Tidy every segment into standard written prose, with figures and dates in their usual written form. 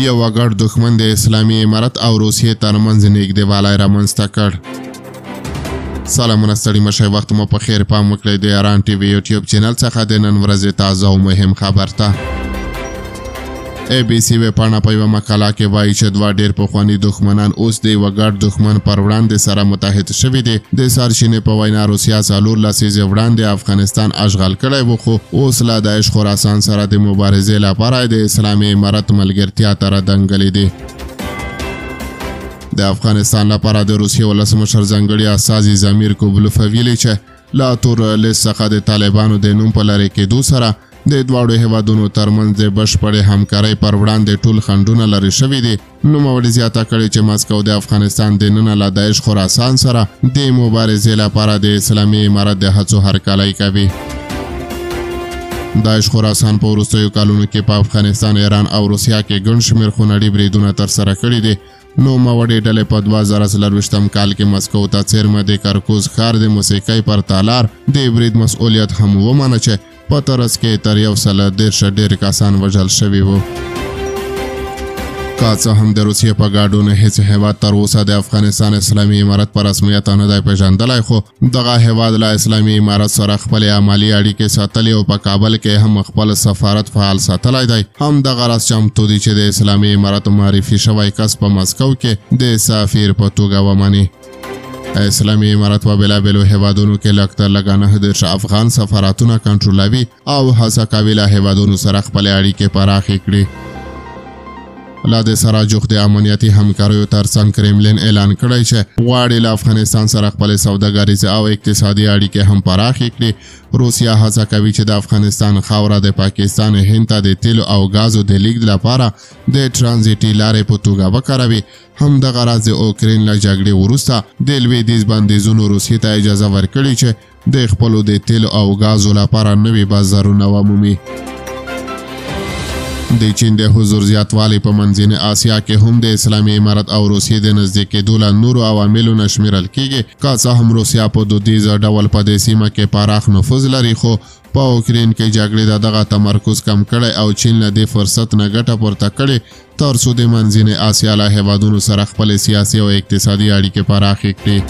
یو ګډ دښمن د اسلامي امارت او روسیې ترمنځ نږدېوالی رامنځته کړ. سلامونه، ستړي مه شئ، وخت مو په خیر. پام وکړئ د ایران ټي وي یوټیوب چینل څخه د نن ورځې تازه او مهم خبر ته. ای بي سي ویبپاڼه په یوه مقاله کې وایي چې دوه ډېر پخواني دښمنان اوس د یوه ګډ دښمن پر وړاندې سره متحد شوي دي. د سرچینې په وینا روسیا 4 لسیزې وړاندې افغانستان اشغال کړی و، خو اوس له داعش خراسان سره د مبارزې لپاره د اسلامي امارت ملګرتیا ته رادنګلي دي. د افغانستان لپاره د روسیې ولسمشر ځانګړي استازي ضمیر کوبلوف ویلي چې له تور لیست څخه د طالبانو د نوم په لرې کېدو سره د دواړو هېوادونو ترمنځ د بشپړې همکارۍ پر وړاندې ټول خنډونه لرې شوي دي. نوموړي زیاته کړې چې مسکو د افغانستان دننه له داعش خراسان سره د مبارزې لپاره د اسلامي امارت د هڅو هرکلی کوي. داعش خراسان په وروستیو کالونو کې په افغانستان، ایران او روسیا کې ګڼ شمېر خونړي بریدونه ترسره کړي دي. نوموړې ډلې په 2024 کال کې مسکو ته څېرمه د کرکوز ښار د موسیقۍ پر تالار د برید مسؤلیت هم ومانه چې په ترڅ کې تر 130 ډېر کسان وژل شوي وو. که څه هم د روسیې په ګډون هیڅ هیواد تر اوسه د افغانستان اسلامي امارت په رسمیت نه دی پېژندلی، خو دغه هیواد له اسلامي امارت سره خپلې عملي اړیکې ساتلې او په کابل کې هم خپل سفارت فعال ساتلی دی. هم دغه راز چمتو دي چې د اسلامي امارت معرفي شوی کس په مسکو کې د سفیر په توګه ومني. اسلامي امارت په بېلابېلو هیوادونو کې لږ تر لږه 39 افغان سفارتونه کنټرولوي او هڅه کوي له هیوادونو سره خپلې اړیکې پراخې کړي. له دې سره جوخت د امنیتي همکاریو ترڅنګ کرملین اعلان کړی چې غواړي له افغانستان سره خپلې سوداګریزې او اقتصادي اړیکې هم پراخې کړي. روسیا هڅه کوي چې د افغانستان خاوره د پاکستان هند ته د تیلو او ګازو د لیږد لپاره د ترانزیټي لارې په توګه وکاروي. همدغه راز د اوکراین له جګړې وروسته د لویدیځ بندیزونو روسیې ته اجازه ورکړې چې د خپلو د تیلو او ګازو لپاره نوي بازارونه ومومي. د چین د حضور زیاتوالی په منځنۍ آسیا کې هم د اسلامي امارت او روسیې د نزدې کېدو له نورو عواملو نه شمېرل کېږي. که څه هم روسیا په دودیز ډول په دې سیمه کې پراخ نفوذ لري، خو په اوکراین کې جګړې د دغه تمرکز کم کړی او چین له دې فرصت نه ګټه پورته کړې ترڅو د منځنۍ آسیا له هیوادونو سره خپلې سیاسي او اقتصادي اړیکې پراخې کړي.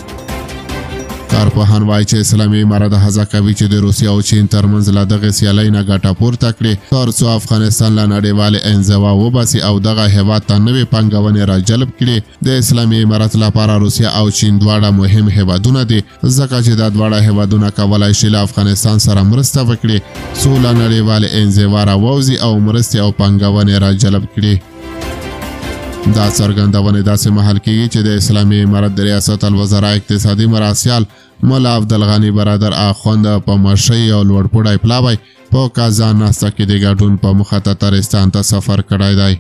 کارپوهان وایي چې اسلامي امارت هڅه کوي چې د روسیې او چین ترمنځ له دغې سیالۍ نه ګټه پورته کړي ترڅو افغانستان له نړیوالې انزوا وباسي او دغه هیواد ته نوې پانګونې راجلب کړي. د اسلامي امارت لپاره روسیه او چین دواړه مهم هیوادونه دي، ځکه چې دا دواړه هیوادونه کولای شي له افغانستان سره مرسته وکړي څو له نړیوالې انزوا راووځي او مرستې او پانګونې راجلب کړي. دا څرګندونې داسې مهال کېږي چې د اسلامي امارت د ریاست الوزرا اقتصادي مرستیال ملا عبدالغني برادر اخوند په مشرۍ یو لوړپوړی پلاوی په کازان ناسته کې د ګډون په موخه تتارستان ته سفر کړی دی.